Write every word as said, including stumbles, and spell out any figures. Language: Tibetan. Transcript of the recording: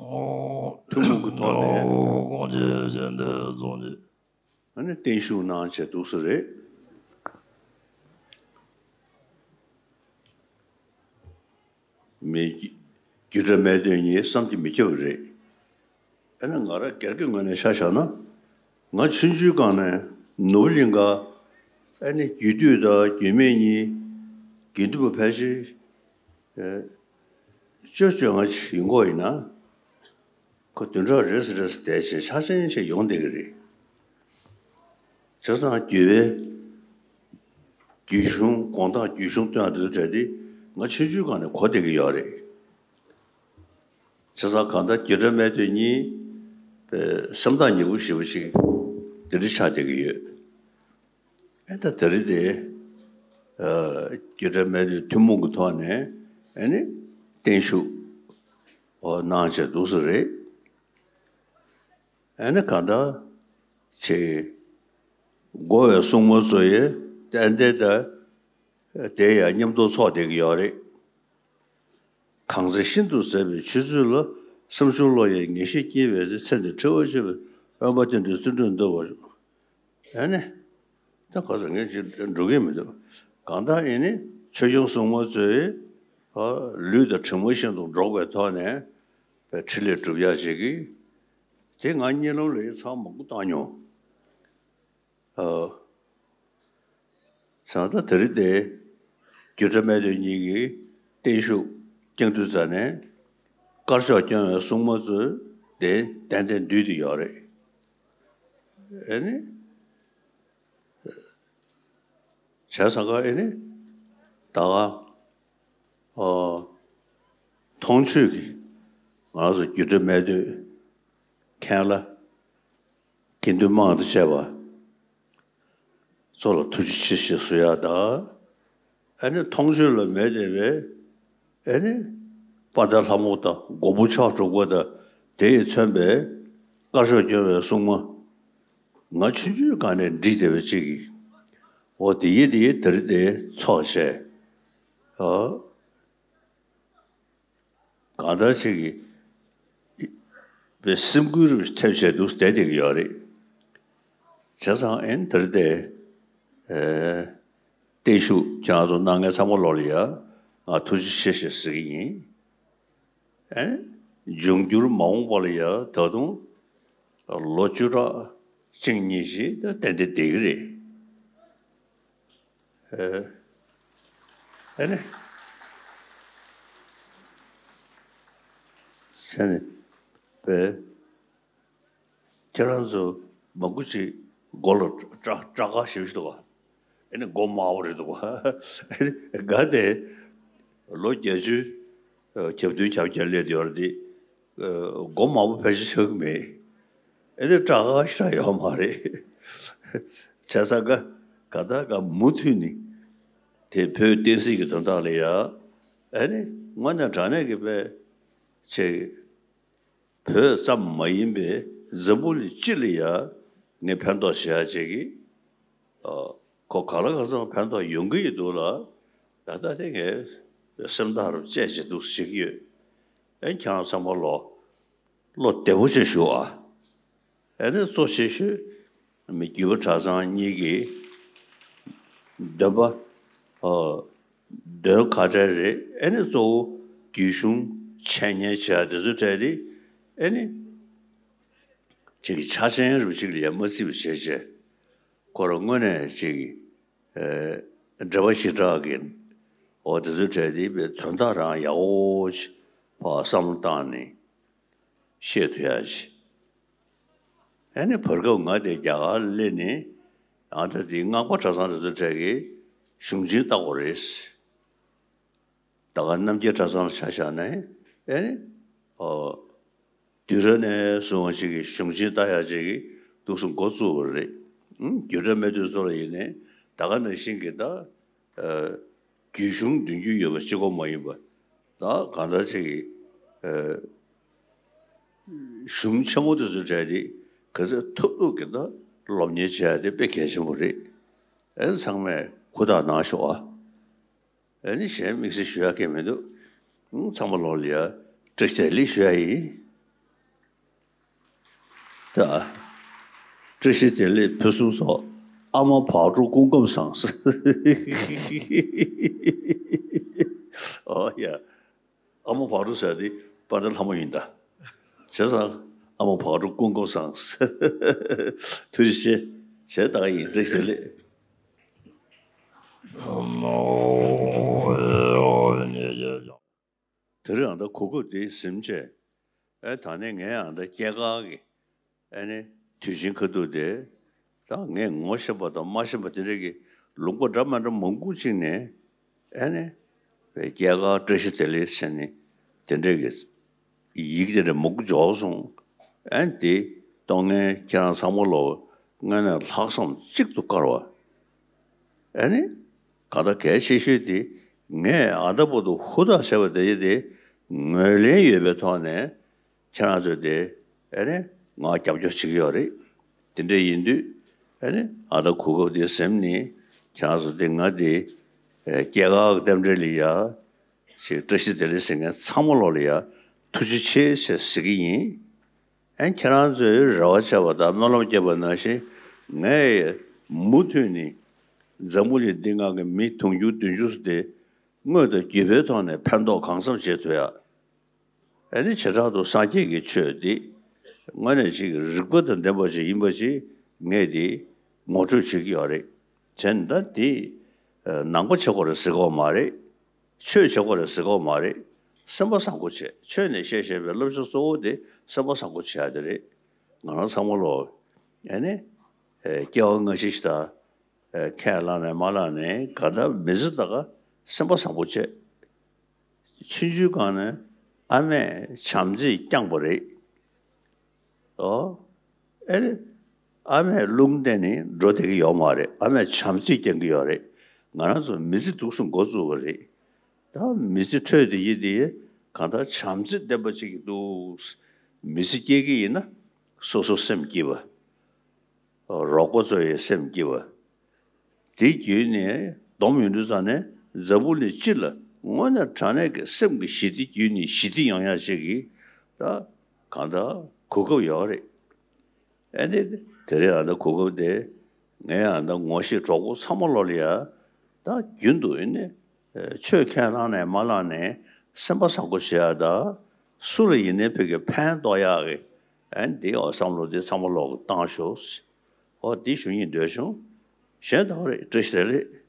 ཐུན་མོང་གི་ཐོག་ནས་ཨ་ནི་བརྟན་བཞུགས་གནང་བྱས་འདུག་སེ་རེད། མི་རྒྱུད་གྲྭ་སྨད་སྟོད་གཉིས་བསམ་གྱིས་མི་ཁྱབ་པ་རེད། ཨ་ནི་ང་རང་སྒེར་གྱི་ངོས་ནས་ཆ་བཞག་ན། ང་ཆུང་ཆུང་སྒང་ནས་ནོར་བུ་གླིང་ག་ཨ་ནི་རྒྱུད་སྟོད་དང་རྒྱུད་སྨད་གཉིས་དགེ་འདུན་པ་ཕལ་ཆེར་ཨེ་བཅོ་བཅོ་ལྔ་ཅིག་ཡིན་གོ་ཡིན་ན། ཁོ་བདུན་ཕྲག་རེས་རེས་བསྡད་བྱས་ཆ་ཆེན་ཞིག་ཡོང་བསྡད་ཀྱི་རེད། བྱས་ཙང་རྒྱུད་པའི་རྒྱུད་གཞུང་དགོངས་དག་རྒྱུད་གཞུང་སྟོན་ཡག་དེ་ཚོ་གྲས་དེ་ང་ཆུང་ཆུང་སྒང་ནས་གོ་བསྡད་ཀྱི་ཡོད་རེད། བྱས་ཙང་གང་ལྟར་རྒྱུད་གྲྭ་སྨད་སྟོད་གཉིས་པའི་སེམས་ཐག་ཉེ་པོ་ཞེ་པོ་ཅིག་དེ་འདྲ་ཆགས་བསྡད་ཀྱི་ཡོད། ཨེ་ད་དེ་རིང་དེ་ཨ་རྒྱུད་གྲྭ་སྨད་སྟོད་ཐུན་མོང་གི་ཐོག་ནས་ཨེ་ནི་བརྟན་བཞུགས་འོ་གནང་བྱས་འདུག་སེ་རེད། ཨེ་ནི་གང་ལྟར་ཆེ་འགོ་བའི་སྲུང་མ་ཚོ་ཡི་ཏན་ཏན་ད་དེ་ཡང་མཉམ་དུ་ཚོགས་བསྡད་ཀྱི་ཡོད་རེད། གང་ཚེ་ཤིན་ཏུ་ཟབ་པའི་ཆོས་ཚུལ་ལ། སེམས་བྱུང་བློ་ཡི་ངེས་ཤེས་སྐྱེས་པའི་ཚེ། ཚེ་འདིར་འཁྲིད་པར་བྱེད་པའི་དབེན་པ་བསྟན་འགྲོའི་བརྩོན་འགྲུས་འདུལ་བར་ཤོག་ཨེ་ནི། ད་ག་ཚོད་ངས་ཅིག་འགྲོ་གི་མི་འདུག་གང་ལྟར་ཨེ་ནི་ཆོས་སྐྱོང་སྲུང་མ་ཚོས་ཨ་ལུས་དང་གྲིབ་མ་བཞིན་དུ་འགྲོགས་པའི་ཐོག་ནས་པའི་འཕྲིན་ལས་སྒྲུབ་ཡག་བྱེད་ཀྱི། དེ་ང་གཉིད་ལམ་ལ་ཡི་ཚང་མང་པོ་བཏང་མྱོང་། ཨ། བྱས་ཙང་ད་རེས་དེ་རྒྱུད་གྲྭ་སྨད་སྟོད་གཉིས་ཀྱི་བརྟན་བཞུགས་བསྐྱངས་དུས་ཙ་ནས་དཀར་ཕྱོགས་སྐྱོང་བའི་སྲུང་མ་ཚོས་དེ་ཏན་ཏན་འདུས་ཏེ་ཡོད་རེད། ཨེ་ནི། བྱས་ཙང་ཀ་ཨེ་ནི། ད་ག་ཨོ། མཐོང་ཆོས་ཀྱི་ང་རང་ཚོ་རྒྱུད་གྲྭ་སྨད་སྟོད་མཁན་བླ་དགེ་འདུན་དམངས་དང་བཅས་པ་ཚོ་ལ་ཐུགས་རྗེ་ཆེ་ཞེས་གསོལ་ཡག་དང་། ཨ་ནི་མཐོང་ཆོས་ལ་མེད་བསྡད་པའི་ཨ་ནི་དཔལ་ལྡན་ལྷ་མོ་དང་མགོན་པོ་ཕྱག་དྲུག་པ་དང་དེ་ཡིས་མཚོན་པའི་དཀར་ཕྱོགས་སྐྱོང་བའི་སྲུང་མ། ང་ཆུང་ཆུང་སྒང་ནས་འདྲིས་བསྡད་པ་ཅིག་གིས། འོ་དེ་ཡིས་དེ་ཡིས་དེ་རིང་དེ་ཚོགས་བྱས། ཨ། གང་ལྟར་ཅིག་གིས་པའི་སེམས་འགུལ་རེ་ཐེབས་བྱས་འདུག་བསྡད་བསྡད་ཀྱི་ཡོད་རེད། བྱས་ཙང་ཨེ་ནི་དེ་རིང་དེ་ཨེ་བརྟན་བཞུགས་ཁྱེད་རང་ཚོ་གནང་མཁན་ཚང་མ་ལོག་ལ་ཡ་ང་ཐུགས་རྗེ་ཆེ་ཞེས་ཟེར་གྱི་ཡིན། ཨེ་འབྱུང་འགྱུར་མ་འོངས་པ་ལ་ཡང་ད་དུང་ལོ་བཅུ་ཕྲག་གཅིག་གཉིས་ཤིག་ད་ཏན་ཏན་བསྡད་ཀྱི་རེད། ཨེ་ཨེ་ནི། ཟེར་ནས་པས། ཁྱེད་རང་ཚོ་མང་པོ་ཅིག་མགོ་ལ་སྐྲ་སྐྲ་དཀར་ཞེ་པོ་ཞིག་འདུག་ག་ཨེ་ནི་མགོ་དམར་པོ་རེད་འདུག་ག་ག་དེ་ལོ་བརྒྱད་ཅུ་གྱ་བདུན་གྱ་བརྒྱད་སླེབས་ཡོད་རེད་དེ། མགོ་དམར་པོ་ཕལ་ཆེར་ཆགས་ཀྱི་མེད། ཨེ་ནི་སྐྲ་དཀར་ཞེ་དྲག་ཡོད་མ་རེད། བྱས་ཙང་ག་ག་ད་ག་མུ་མཐུད་ནས་དེ་བོད་བསྟན་སྲིད་ཀྱི་དོན་དག་ལ་ཡ་ཨེ་ནི་དངོས་གནས་དྲང་གནས་ཀྱི་དཔེ་ཆེ། བོད་ཙམ་མ་ཡིན་པའི་འཛམ་བུ་གླིང་སྤྱི་ལ་ཡང་ངས་ཕན་ཐོགས་བྱེད་ཡག་བྱེད་ཀྱི། ཨ། ཁོ་ག་ལ་ག་ཚོད་ཕན་ཐོགས་ཡོང་གི་ཡོད་འདུག་ལ། ད་ལྟ་དེ་ངས་སེམས་ཐག་རུ་བཅད་བྱས་འདུག་བྱེད་ཀྱི་ཡོད། ཨེ་ཁྱེད་རང་ཚང་མ་ལོ་བློ་བདེ་པོ་བྱས་བཞུགས་ཨ། ཨེ་ནས་གཙོ་ཆེ་ཤོས་མི་རྒྱུད་པ་གྲྭ་ཚང་གཉིས་ཀྱི་འདོན་པ། ཨ། འདོན་ག་འདྲ་རེད། ཨེ་ནི་གཙོ་བོ་རྒྱུད་གཞུང་འཆད་ཉན་བྱེད་ཡ་དེ་ཚོ་གྲས་དེ། ཨེ་ནི་ཅིག་གི་ཆ་ཆེན་རུ་ཅིག་ལ་ཡ་མ་བརྩི་བ་བྱས་བྱས། ཁོ་རང་དངོས་གནས་ཅིག་གི་ཨེ་འབྲེལ་བ་ཞེ་དྲག་གི་འོ་དེ་ཚོ་གྲས་དེ་དཔེ་དོན་དག་རང་ཡག་པོ་ཅིག་ཕར་བསམ་བློ་བཏང་ནས་བཤད་ཐུབ་ཡ་ཅིག་ཨེ་ནི་བར་སྐབས་ང་དེ་རྒྱ་གར་སླེབས་ནས་ཡང་ད་དེ་སྔགས་པ་གྲྭ་ཚང་དེ་ཚོ་གྲས་ཀྱི་གཞུང་ཆེན་བལྟ་དགོས་རེད། ད་ག་རྣམ་རྒྱལ་གྲྭ་ཚང་ལ་ཆ་བཞག་ན་ཨེ་ནི་ཨོ་དུས་རབས་ནས་བཟུང་བ་ཞིག་གི་གཞུང་ཆེན་བལྟ་ཡག་ཅིག་གི་འདུག་སེ་འགོ་བཙུགས་པ་རེད། ཨུམ་རྒྱུད་གྲྭ་སྨད་སྟོད་ཚོ་ལ་ཡིན་ནའི་ད་ག་ནང་བཞིན་གྱི་ད་ཨ་རྒྱུད་གཞུང་འདོན་རྒྱུ་ཡོད་པ་གཅིག་པོ་མ་ཡིན་པ། ད་གང་ལྟར་ཅིག་གི་ཨ་གཞུང་ཆེན་མོ་དེ་ཚོ་གྲས་དེ་ག་ཚོད་ཐུབ་ཐུབ་ཀྱི་ད་སློབ་གཉེར་བྱེད་ཡ་དེ་དཔེ་གལ་ཆེན་པོ་རེད། ཨེ་ཚང་མས་ཧུར་ཐག་གནང་ཤོག་ཨ། ཨེ་ནི་གཞན་དམིགས་བསལ་ཞུ་ཡ་གང་མི་འདུག་ཨང་། ཚང་མ་ལོག་ལ་ཡ་བཀྲ་ཤིས་བདེ་ལེགས་ཞུ་ཡ་ཡིན། ད། བཀྲ་ཤིས་བདེ་ལེགས་ཕུན་སུམ་ཚོགས། ཨ་མ་བག་དྲོ་སྐུ་ཁམས་བཟང་། ཨོ་ཡ། ཨ་མ་བག་དྲོ་ཟེར་དེ་དཔལ་ལྡན་ལྷ་མོ་ཡིན་ད། བྱས་ཙང་ཨ་མ་བག་དྲོ་སྐུ་ཁམས་བཟང་། ཐུགས་རྗེ་ཆེ། བྱས་ད་ག་ཡིན། བཀྲ་ཤིས་བདེ་ལེགས། དེ་རིང་ཨ་ད་གོ་སྐབས་འདི་ཟིན་བྱས། ཨེ་ད་ནས་ངས་ཨ་ད་སྐྱེས་སྐར་གྱི་ཨེ་ནི་དུས་ཆེན་ཁ་ཐུག་དེ། ད་ངས་ངོ་ཤེས་པ་དང་མ་ཤེས་པ་དེ་འདྲ་གི་ལུང་པ་འདྲ་མ་འདྲ་མང་པོ་ཅིག་ནས་ཨེ་ནི་སྐྱེས་སྐར་བཀྲ་ཤིས་བདེ་ལེགས་ཟེར་ནས་དེ་འདྲ་གི་ཡིག་དེ་འདྲ་མང་པོ་འབྱོར་སོང་། ཨེ་ནི་དེ་གཏོང་མཁན་ཁྱེད་རང་ཚང་མ་ལོ་དངོས་གནས་ལྷག་བསམ་གཅིག་ཏུ་དཀར་བ། ཨེ་ནི། གང་ལྟར་གལ་ཆེ་ཤོས་དེ་ངས་ཨ་ད་བར་དུ་ཧུར་ཐག་བྱས་པ་དེ་དེ་ངོས་ལེན་ཡོད་པའི་ཐོག་ནས་ཁྱེད་རང་ཚོས་དེ་ཨེ་ནི་ང་རྒྱབ་སྐྱོར་བྱེད་ཀྱི་ཡོད་རེད། དེ་འདྲ་ཡིན་དུས་ཨེ་ནི་ཨ་ད་གོ་སྐབས་དེ་ཟིན་ནས་ཁྱེད་རང་ཚོ་དེ་ང་དེ་ཨེ་སྐྱེས་སྐར་རྟེན་འབྲེལ་ལ་ཡ་ཞིག་བཀྲ་ཤིས་བདེ་ལེགས་ཟེར་མཁན་ཚང་མ་ལོག་ལ་ཡ་ཐུགས་རྗེ་ཆེ་ཟེར་ཟེར་གྱི་ཡིན། ཨན་ཁྱེད་རང་ཚོས་རེ་བ་བྱས་པ་དང་སྨོན་ལམ་བརྒྱབ་པ་ནང་བཞིན་ངས་མུ་མཐུད་ནས་འཛམ་བུ་གླིང་འདི་སྒང་གི་མི་དུང་ཕྱུར་བདུན་ཅུ་ཙམ་དེ་དངོས་དང་བརྒྱུད་པའི་ཐོག་ནས་ཕན་ཐོགས་གང་འཚམ་བྱེད་ཐུབ་ཡ། ཨ་ནི་བྱེ་བྲག་ཏུ་སངས་རྒྱས་ཀྱི་ཆོས་འདི་དངོས་གནས་ཅིག་རིག་པ་དང་ལྡན་པ་ཞིག་ཡིན་པ་ཞིག་ངས་འདི་ངོ་སྤྲོད་བྱེད་ཀྱི་ཡོད་རེད། བྱས་ན་ད་འདི་ནང་པ་བྱེད་དགོས་རེད་ཟེར་གྱི་ཡོད་མ་རེད། ཆོས་བྱེད་དགོས་རེད་ཟེར་གྱི་ཡོད་མ་རེད། སེམས་པ་བཟང་པོ་བྱེད། ཆོས་ནས་བཤད་བཤད་པའི་བསླབ་བྱ་གཙོ་བོ་དེ་སེམས་པ་བཟང་པོ་བྱེད་ཡ་དེ་རེད། ང་རང་ཚང་མ་ལོ། ཨེ་ནི། ཨེ་སྐྱེ་བ་སྔ་ཕྱི་ཞིག་དང་། ཨེ་ཁས་བླངས་ནས་མ་བླངས་ནས་གང་ལྟར་མི་ཚེ་ད་ག་སེམས་པ་བཟང་པོ་བྱེད། ཆུང་ཆུང་སྒང་ནས་ཨ་མས་བྱམས་བརྩེས་བསྐྱངས་པ་རེད། ཨོ། ཨེ་རེད། ཨ་མས་རླུང་བསྟན་ནས་འགྲོ་བསྡད་ཀྱི་ཡོད་མ་རེད། ཨ་མས་བྱམས་བརྩེས་བསྐྱང་གི་ཡོད་རེད། ང་རང་ཚོ་མི་ཚེ་འདུག་སེ་འགོ་བཙུགས་པ་རེད། ད་མི་ཚེ་འཕྲོད་དེ་ཡིན་དེ་གང་ལྟར་བྱམས་བརྩེ་ལྡན་པ་ཅིག་གི་འདུག་མི་ཚེ་སྐྱེལ་གྱི་ཡིན་ན་སོ་སོ་སེམས་སྐྱིད་པ། རོགས་པ་ཚོ་ཡི་སེམས་སྐྱིད་པ། དེ་བརྒྱུད་ནས་སྡོམ་ཡོང་དུས་ཙང་ནས་འཛམ་བུ་གླིང་སྤྱི་ལ་དངོས་གནས་དྲང་གནས་ཀྱི་སེམས་ཀྱི་ཞི་བདེ་བརྒྱུད་ནས་ཞི་བདེ་ཡོང་ཡག་ཅིག་གི་ད་གང་ལྟར་གོ་སྐབས་ཡོད་རེད། ཨེ་འདི་དེ་རིང་ཨ་ད་གོ་སྐབས་དེ་ངས་ཨ་ད་ངོ་ཤེས་གྲོགས་པོ་ཚང་མ་ལོ་ལ་ཡ་ད་རྒྱུན་དུ་ཨེ་ནི་ཆོས་ཁས་བླངས་ནས་མ་བླངས་ནས་སེམས་པ་བཟང་པོ་བྱེད་ཡ་ད་སུ་ལ་ཡིན་ནའི་ཕ་གི་ཕན་ཐོགས་ཡག་གི་ཨེ་འདི་འོ་བསམ་བློ་དེ་ཚང་མ་ལོག་གི་བཏང་ཤོག་འོ་འདི་ཞུ་སྙིང་འདོད་བྱུང་། གཞན་ད་ག་རེད། བཀྲ་ཤིས་བདེ་ལེགས།